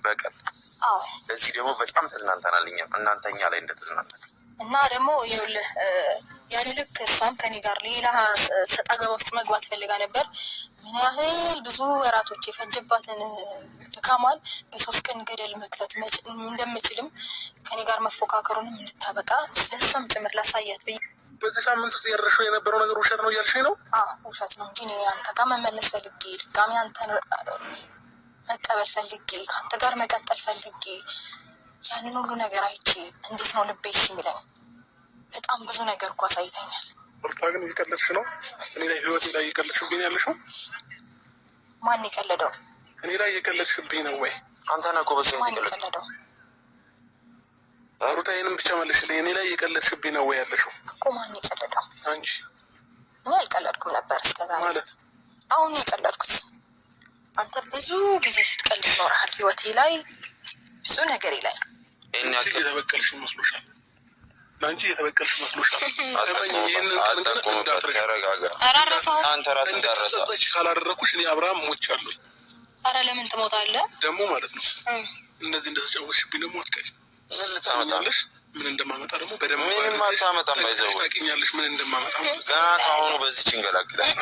በቀል። ለዚህ ደግሞ በጣም ተዝናንተናል። እኛም እናንተኛ ላይ እንደተዝናንተን እና ደግሞ ይኸውልህ ያለ ልክ እሷም ከኔ ጋር ሌላ ሰጣ ገባ ውስጥ መግባት ፈልጋ ነበር። ምን ያህል ብዙ ወራቶች የፈጀባትን ድካሟን በ3 ቀን ገደል መክተት እንደምችልም ከኔ ጋር መፎካከሩንም እንድታበቃ ለእሷም ጭምር ላሳያት ብዬ። በዚህ ሳምንት ውስጥ ያደረሽው የነበረው ነገር ውሸት ነው እያልሽኝ ነው? አዎ፣ ውሸት ነው እንጂ እኔ አንተ ጋር መመለስ ፈልጌ፣ ድጋሚ አንተን መቀበል ፈልጌ፣ ከአንተ ጋር መቀጠል ፈልጌ፣ ያንን ሁሉ ነገር አይቼ እንዴት ነው ልቤ እሺ የሚለኝ? በጣም ብዙ ነገር እኮ አሳይተኛል። ሩታ ግን እየቀለድሽ ነው። እኔ ላይ፣ ህይወቴ ላይ እየቀለድሽብኝ ያለሽው። ማን የቀለደው? እኔ ላይ እየቀለድሽብኝ ነው ወይ? አንተ ነህ እኮ በዚህ ማን አይነት የቀለደው? ሩታ ይህንም ብቻ መልሽልኝ። እኔ ላይ እየቀለድሽብኝ ነው ወይ ያለሽው? እኮ ማን የቀለደው? አንቺ። እኔ አልቀለድኩም ነበር እስከዛሬ። ማለት? አሁን ነው የቀለድኩት። አንተ ብዙ ጊዜ ስትቀልድ ኖረሃል፣ ህይወቴ ላይ፣ ብዙ ነገሬ ላይ። ይህን አንቺ ያክል እየተበቀልሽ መስሎሻል? ለአንቺ እየተበቀልሽ መስሎሻል? እመኚኝ፣ ይህንን ቀን ግን አጠቁምበት። እንዳትረሺ። ተረጋጋ። ኧረ አልረሳሁም። አንተ ራስህ እንዳረሳ። እንድትጸጸች ካላደረኩሽ እኔ አብርሃም ሞቻለሁ። ኧረ ለምን ትሞታለህ? ደግሞ ማለት ነው እንደዚህ እንደተጫወትሽብኝ ደግሞ አትቀሪም። ምን ልታመጣ ነው? ትሰሚኛለሽ? ምን እንደማመጣ ደግሞ በደንብ ምንም አድርገሽ አታመጣም። ጠንቅቀሽ ባይዘው ታውቂኛለሽ ምን እንደማመጣ ማለት ነው። ገና ከአሁኑ በዚች እንገላግላል።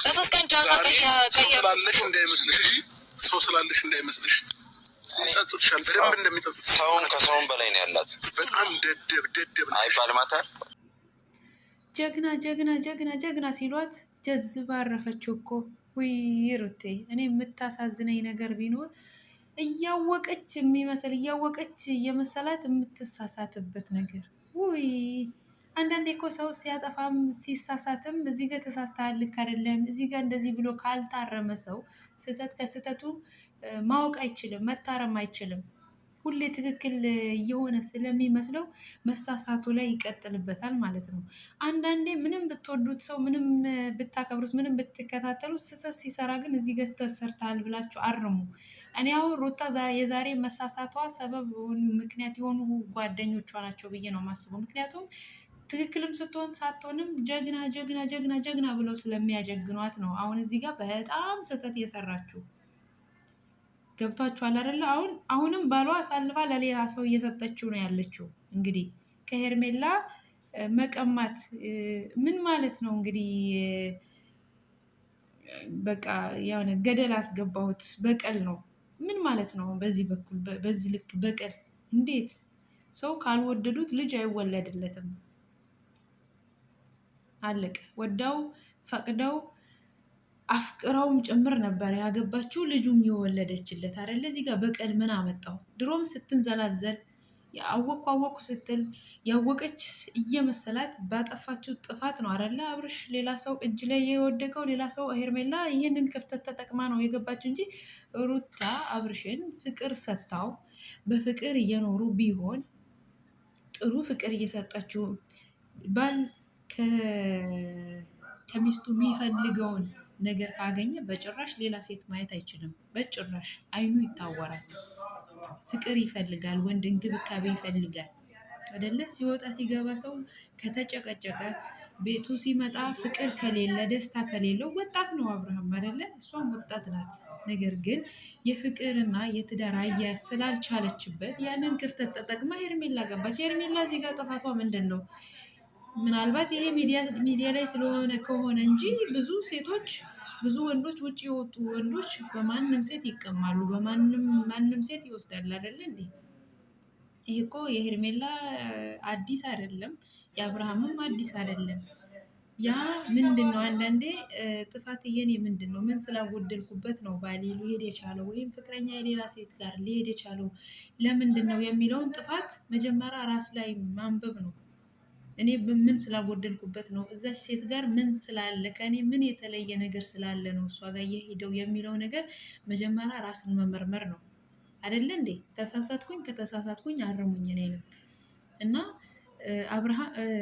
በ3 ቀን ጨዋታ ዛሬ ሰው ቀየርኩት። ስላለሽ እንዳይመስልሽ፣ እሺ? ሰው ስላለሽ እንዳይመስልሽ። ይጸጽትሻል፣ በደንብ እንደሚጸጽትሽ። ሰውን ከሰውን በላይ ነው ያላት። በጣም ደደብ ደደብ ነሽ። አይባልም አንተ። ጀግና ጀግና ጀግና ጀግና ሲሏት ጀዝባ አረፈችው እኮ። ውይ ሩቴ፣ እኔ የምታሳዝነኝ ነገር ቢኖር እያወቀች የሚመስል፣ እያወቀች የመሰላት የምትሳሳትበት ነገር። ውይ፣ አንዳንዴ እኮ ሰው ሲያጠፋም ሲሳሳትም እዚህ ጋር ተሳስተሃል፣ ልክ አይደለም፣ እዚህ ጋር እንደዚህ ብሎ ካልታረመ ሰው ስህተት ከስህተቱ ማወቅ አይችልም፣ መታረም አይችልም። ሁሌ ትክክል እየሆነ ስለሚመስለው መሳሳቱ ላይ ይቀጥልበታል ማለት ነው። አንዳንዴ ምንም ብትወዱት ሰው፣ ምንም ብታከብሩት፣ ምንም ብትከታተሉት ስህተት ሲሰራ ግን እዚህ ጋር ስህተት ሰርተሃል ብላችሁ አርሙ። እኔ አሁን ሩታ የዛሬ መሳሳቷ ሰበብ ምክንያት የሆኑ ጓደኞቿ ናቸው ብዬ ነው የማስበው። ምክንያቱም ትክክልም ስትሆን ሳትሆንም ጀግና ጀግና ጀግና ጀግና ብለው ስለሚያጀግኗት ነው። አሁን እዚህ ጋር በጣም ስህተት የሰራችው ገብቷችኋል አይደለ? አሁን አሁንም ባሏ አሳልፋ ለሌላ ሰው እየሰጠችው ነው ያለችው። እንግዲህ ከሄርሜላ መቀማት ምን ማለት ነው? እንግዲህ በቃ የሆነ ገደል አስገባሁት በቀል ነው። ምን ማለት ነው? በዚህ በኩል በዚህ ልክ በቀል እንዴት? ሰው ካልወደዱት ልጅ አይወለድለትም። አለቀ። ወዳው ፈቅደው አፍቅረውም ጭምር ነበር ያገባችው፣ ልጁም የወለደችለት አይደለ? እዚህ ጋር በቀል ምን አመጣው? ድሮም ስትንዘላዘል አወቅኩ አወቅኩ ስትል ያወቀች እየመሰላት ባጠፋችው ጥፋት ነው አይደለ? አብርሽ ሌላ ሰው እጅ ላይ የወደቀው፣ ሌላ ሰው ሄርሜላ ይህንን ክፍተት ተጠቅማ ነው የገባችው እንጂ ሩታ አብርሽን ፍቅር ሰጥታው በፍቅር እየኖሩ ቢሆን፣ ጥሩ ፍቅር እየሰጠችው፣ ባል ከሚስቱ የሚፈልገውን ነገር ካገኘ በጭራሽ ሌላ ሴት ማየት አይችልም። በጭራሽ አይኑ ይታወራል። ፍቅር ይፈልጋል፣ ወንድ እንክብካቤ ይፈልጋል አይደለ? ሲወጣ ሲገባ ሰው ከተጨቀጨቀ፣ ቤቱ ሲመጣ ፍቅር ከሌለ፣ ደስታ ከሌለው፣ ወጣት ነው አብርሃም አይደለ? እሷም ወጣት ናት። ነገር ግን የፍቅርና የትዳር አያያዝ ስላልቻለችበት ያንን ክፍተት ተጠቅማ ሄርሜላ ገባች። ሄርሜላ እዚህ ጋር ጥፋቷ ምንድን ነው? ምናልባት ይሄ ሚዲያ ላይ ስለሆነ ከሆነ እንጂ ብዙ ሴቶች፣ ብዙ ወንዶች፣ ውጭ የወጡ ወንዶች በማንም ሴት ይቀማሉ፣ በማንም ማንም ሴት ይወስዳል አይደለ እንዴ? ይሄ እኮ የሄርሜላ አዲስ አይደለም፣ የአብርሃምም አዲስ አይደለም። ያ ምንድን ነው? አንዳንዴ ጥፋት የኔ ምንድን ነው? ምን ስላጎደልኩበት ነው ባሌ ሊሄድ የቻለው ወይም ፍቅረኛ የሌላ ሴት ጋር ሊሄድ የቻለው ለምንድን ነው የሚለውን ጥፋት መጀመሪያ ራስ ላይ ማንበብ ነው። እኔ ምን ስላጎደልኩበት ነው? እዛች ሴት ጋር ምን ስላለ፣ ከእኔ ምን የተለየ ነገር ስላለ ነው እሷ ጋር የሄደው የሚለው ነገር መጀመሪያ ራስን መመርመር ነው። አይደለ እንዴ? ተሳሳትኩኝ፣ ከተሳሳትኩኝ አርሙኝ እኔንም። እና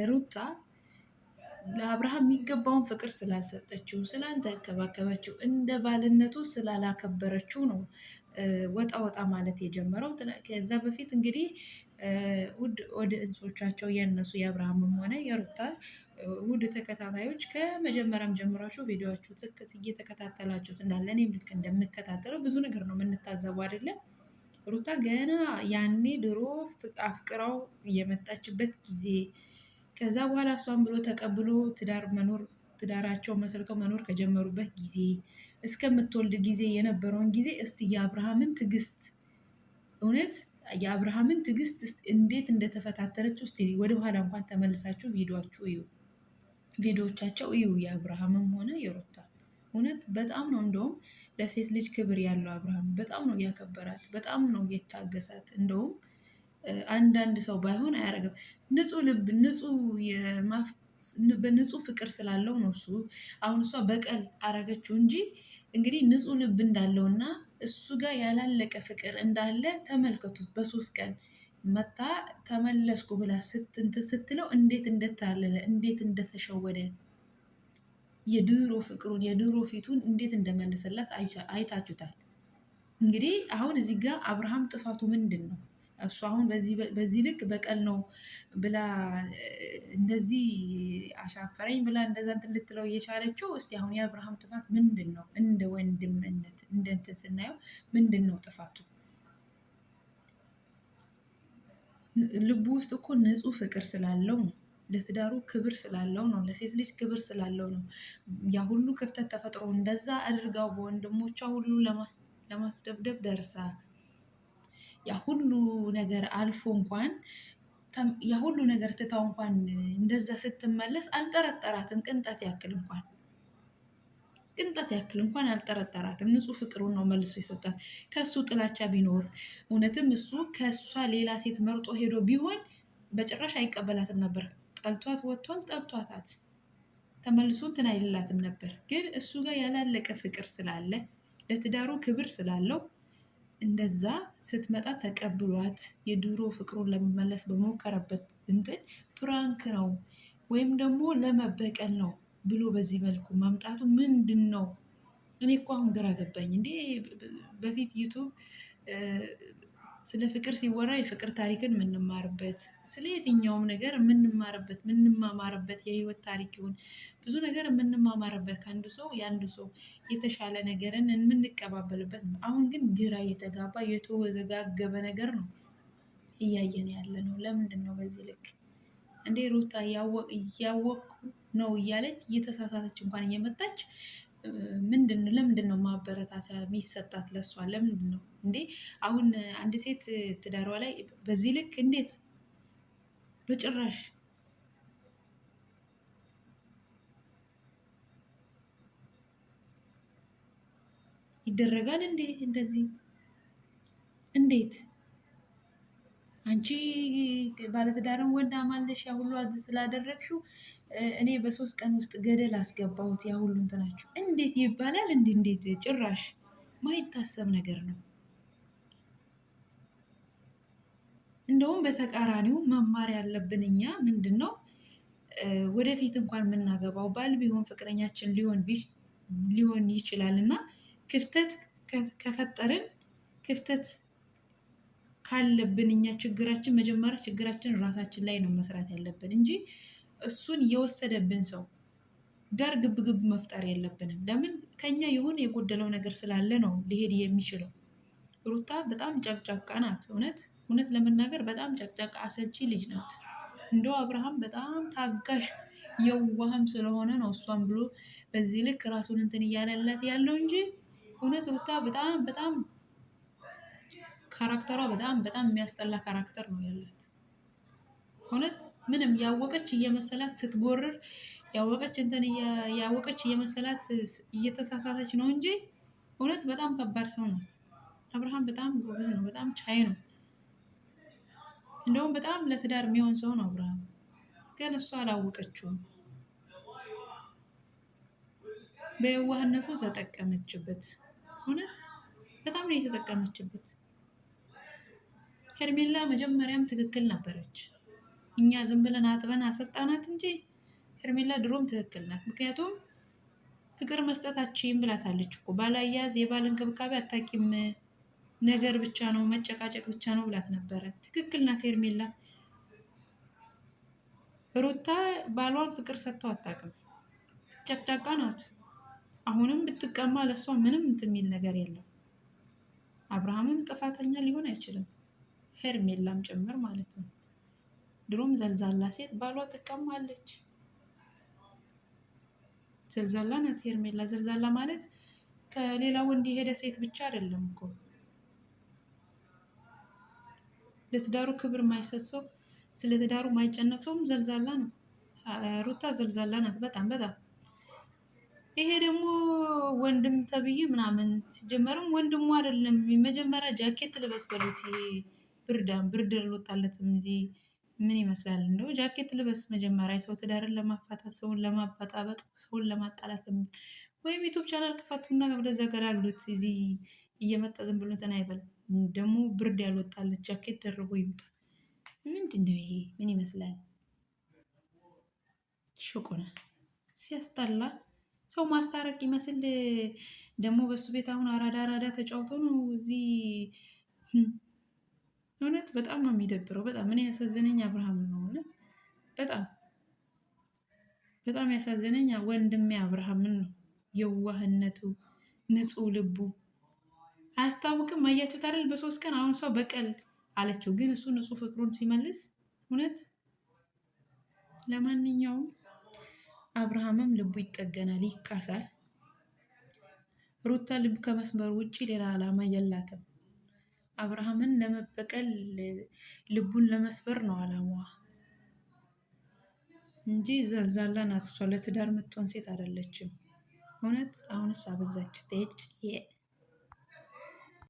ሩታ ለአብርሃም የሚገባውን ፍቅር ስላልሰጠችው፣ ስላልተንከባከበችው፣ እንደ ባልነቱ ስላላከበረችው ነው። ወጣ ወጣ ማለት የጀመረው። ከዛ በፊት እንግዲህ ውድ audience ኦቻቸው የእነሱ የአብርሃምም ሆነ የሩታ ውድ ተከታታዮች ከመጀመሪያም ጀምራችሁ ቪዲዮችሁ ትክት እየተከታተላችሁት እንዳለ እኔም ልክ እንደምከታተለው ብዙ ነገር ነው የምንታዘቡ አይደለም። ሩታ ገና ያኔ ድሮ አፍቅራው የመጣችበት ጊዜ፣ ከዛ በኋላ እሷን ብሎ ተቀብሎ ትዳር መኖር ትዳራቸው መስርተው መኖር ከጀመሩበት ጊዜ እስከምትወልድ ጊዜ የነበረውን ጊዜ እስቲ የአብርሃምን ትዕግስት፣ እውነት የአብርሃምን ትዕግስት እንዴት እንደተፈታተነች እስቲ ወደኋላ እንኳን ተመልሳችሁ ቪዲዮችሁ እዩ፣ ቪዲዮቻቸው እዩ፣ የአብርሃምም ሆነ የሩታ። እውነት በጣም ነው። እንደውም ለሴት ልጅ ክብር ያለው አብርሃም በጣም ነው ያከበራት፣ በጣም ነው የታገሳት። እንደውም አንዳንድ ሰው ባይሆን አያደርግም። ንጹህ ልብ፣ ንጹህ ፍቅር ስላለው ነው እሱ። አሁን እሷ በቀል አረገችው እንጂ እንግዲህ ንጹህ ልብ እንዳለውና እሱ ጋር ያላለቀ ፍቅር እንዳለ ተመልከቱት። በ3 ቀን መታ ተመለስኩ ብላ ስትንት ስትለው እንዴት እንደታለለ፣ እንዴት እንደተሸወደ፣ የድሮ ፍቅሩን የድሮ ፊቱን እንዴት እንደመለሰላት አይታችሁታል። እንግዲህ አሁን እዚህ ጋር አብርሃም ጥፋቱ ምንድን ነው? እሱ አሁን በዚህ ልክ በቀል ነው ብላ እንደዚህ አሻፈረኝ ብላ እንደዛ እንትን ልትለው እየቻለችው፣ እስቲ አሁን የአብርሃም ጥፋት ምንድን ነው? እንደ ወንድምነት እንደ እንትን ስናየው ምንድን ነው ጥፋቱ? ልቡ ውስጥ እኮ ንጹህ ፍቅር ስላለው ነው። ለትዳሩ ክብር ስላለው ነው። ለሴት ልጅ ክብር ስላለው ነው። ያ ሁሉ ክፍተት ተፈጥሮ እንደዛ አድርጋው በወንድሞቿ ሁሉ ለማስደብደብ ደርሳ፣ ያ ሁሉ ነገር አልፎ እንኳን፣ ያ ሁሉ ነገር ትታው እንኳን እንደዛ ስትመለስ አልጠረጠራትም። ቅንጣት ያክል እንኳን፣ ቅንጣት ያክል እንኳን አልጠረጠራትም። ንጹህ ፍቅሩን ነው መልሶ የሰጣት። ከእሱ ጥላቻ ቢኖር፣ እውነትም እሱ ከእሷ ሌላ ሴት መርጦ ሄዶ ቢሆን በጭራሽ አይቀበላትም ነበር። ጠልቷት ወጥቷል፣ ጠልቷታል። ተመልሶ እንትን አይልላትም ነበር። ግን እሱ ጋር ያላለቀ ፍቅር ስላለ፣ ለትዳሩ ክብር ስላለው እንደዛ ስትመጣ ተቀብሏት የድሮ ፍቅሩን ለመመለስ በሞከረበት እንትን prank ነው ወይም ደግሞ ለመበቀል ነው ብሎ በዚህ መልኩ መምጣቱ ምንድን ነው? እኔ እኮ አሁን ግራ ገባኝ። እንዴ፣ በፊት YouTube ስለ ፍቅር ሲወራ የፍቅር ታሪክን የምንማርበት፣ ስለ የትኛውም ነገር የምንማርበት፣ የምንማማርበት፣ የህይወት ታሪክ ይሁን ብዙ ነገር የምንማማርበት፣ ከአንዱ ሰው የአንዱ ሰው የተሻለ ነገርን የምንቀባበልበት ነው። አሁን ግን ግራ የተጋባ የተወዘጋገበ ነገር ነው እያየን ያለ ነው። ለምንድን ነው በዚህ ልክ እንዴ? ሩታ እያወቅኩ ነው እያለች እየተሳሳተች እንኳን እየመጣች ምንድን ነው? ለምንድን ነው ማበረታቻ የሚሰጣት ለሷ? ለምንድን ነው እንዴ? አሁን አንድ ሴት ትዳሯ ላይ በዚህ ልክ እንዴት በጭራሽ ይደረጋል እንዴ? እንደዚህ እንዴት አንቺ ባለትዳርን ወንድ አማለሽ ያ ሁሉ ስላደረግሽው እኔ በ3 ቀን ውስጥ ገደል አስገባሁት ያ ሁሉ እንትናችሁ እንዴት ይባላል? እንዴ፣ እንዴት? ጭራሽ ማይታሰብ ነገር ነው። እንደውም በተቃራኒው መማር ያለብን እኛ ምንድን ነው፣ ወደፊት እንኳን የምናገባው ባል ቢሆን ፍቅረኛችን ሊሆን ይችላል እና ክፍተት ከፈጠርን፣ ክፍተት ካለብን እኛ ችግራችን መጀመሪያ ችግራችን ራሳችን ላይ ነው መስራት ያለብን እንጂ እሱን የወሰደብን ሰው ጋር ግብግብ መፍጠር የለብንም። ለምን? ከኛ የሆነ የጎደለው ነገር ስላለ ነው ሊሄድ የሚችለው። ሩታ በጣም ጨቅጫቃ ናት። እውነት እውነት ለመናገር በጣም ጨቅጫቃ አሰልቺ ልጅ ናት። እንደው አብርሃም በጣም ታጋሽ የዋህም ስለሆነ ነው እሷን ብሎ በዚህ ልክ ራሱን እንትን እያለላት ያለው እንጂ እውነት ሩታ በጣም በጣም character ሯ በጣም በጣም የሚያስጠላ character ነው ያላት። እውነት ምንም ያወቀች እየመሰላት ስትጎርር፣ ያወቀች እንትን ያወቀች እየመሰላት እየተሳሳተች ነው እንጂ እውነት በጣም ከባድ ሰው ናት። አብርሃም በጣም ጎበዝ ነው፣ በጣም ቻይ ነው። እንደውም በጣም ለትዳር የሚሆን ሰው ነው አብርሃም። ግን እሷ አላወቀችውም። በየዋህነቱ ተጠቀመችበት። እውነት በጣም ነው የተጠቀመችበት። ሄርሜላ መጀመሪያም ትክክል ነበረች። እኛ ዝም ብለን አጥበን አሰጣናት እንጂ ሄርሜላ ድሮም ትክክል ናት። ምክንያቱም ፍቅር መስጠት አትችይም ብላታለች እኮ። ባላያዝ የባል እንክብካቤ አታውቂም። ነገር ብቻ ነው መጨቃጨቅ ብቻ ነው ብላት ነበረ። ትክክል ናት ሄርሜላ። ሩታ ባሏን ፍቅር ሰጥተው አታውቅም። ጨቅጫቃ ናት። አሁንም ብትቀማ ለእሷ ምንም እንትን የሚል ነገር የለም። አብርሃምም ጥፋተኛ ሊሆን አይችልም፣ ሄርሜላም ጭምር ማለት ነው። ድሮም ዘልዛላ ሴት ባሏ ትቀማለች። ዘልዛላ ናት ሄርሜላ። ዘልዛላ ማለት ከሌላ ወንድ የሄደ ሴት ብቻ አይደለም እኮ ለትዳሩ ክብር የማይሰጥ ሰው፣ ስለ ትዳሩ የማይጨነቅ ሰውም ዘልዛላ ነው። ሩታ ዘልዛላ ናት በጣም በጣም። ይሄ ደግሞ ወንድም ተብዬ ምናምን ሲጀመርም ወንድሙ አይደለም። መጀመሪያ ጃኬት ልበስ በሉት። ይሄ ብርዳም ብርድ አልወጣለትም። እዚህ ምን ይመስላል እንደው ጃኬት ልበስ መጀመሪያ። የሰው ትዳርን ለማፋታት፣ ሰውን ለማበጣበጥ፣ ሰውን ለማጣላት ወይም YouTube channel ክፈቱና ወደዛ ገላግሉት። እዚህ እየመጣ ዝም ብሎ እንትን አይበል። ደግሞ ብርድ ያልወጣለት ጃኬት ደርቦ ይምጣ። ምንድን ነው ይሄ? ምን ይመስላል? ሽቁነ ሲያስጠላ። ሰው ማስታረቅ ይመስል ደግሞ በሱ ቤት አሁን አራዳ አራዳ ተጫውቶ ነው እዚህ። እውነት በጣም ነው የሚደብረው። በጣም እኔ ያሳዘነኝ አብርሃም ነው። እውነት በጣም በጣም ያሳዘነኝ ወንድሜ አብርሃምን ነው። የዋህነቱ፣ ንጹህ ልቡ አያስታውቅም። አያችሁት አይደል? በ3 ቀን አሁን ሰው በቀል አለችው፣ ግን እሱ ንጹህ ፍቅሩን ሲመልስ እውነት። ለማንኛውም አብርሃምም ልቡ ይጠገናል፣ ይካሳል። ሩታ ልብ ከመስመር ውጭ ሌላ ዓላማ የላትም። አብርሃምን ለመበቀል ልቡን ለመስበር ነው ዓላማዋ እንጂ ዘልዛላ ናት እሷ። ለትዳር የምትሆን ሴት አይደለችም። እውነት አሁንስ አበዛችሁ።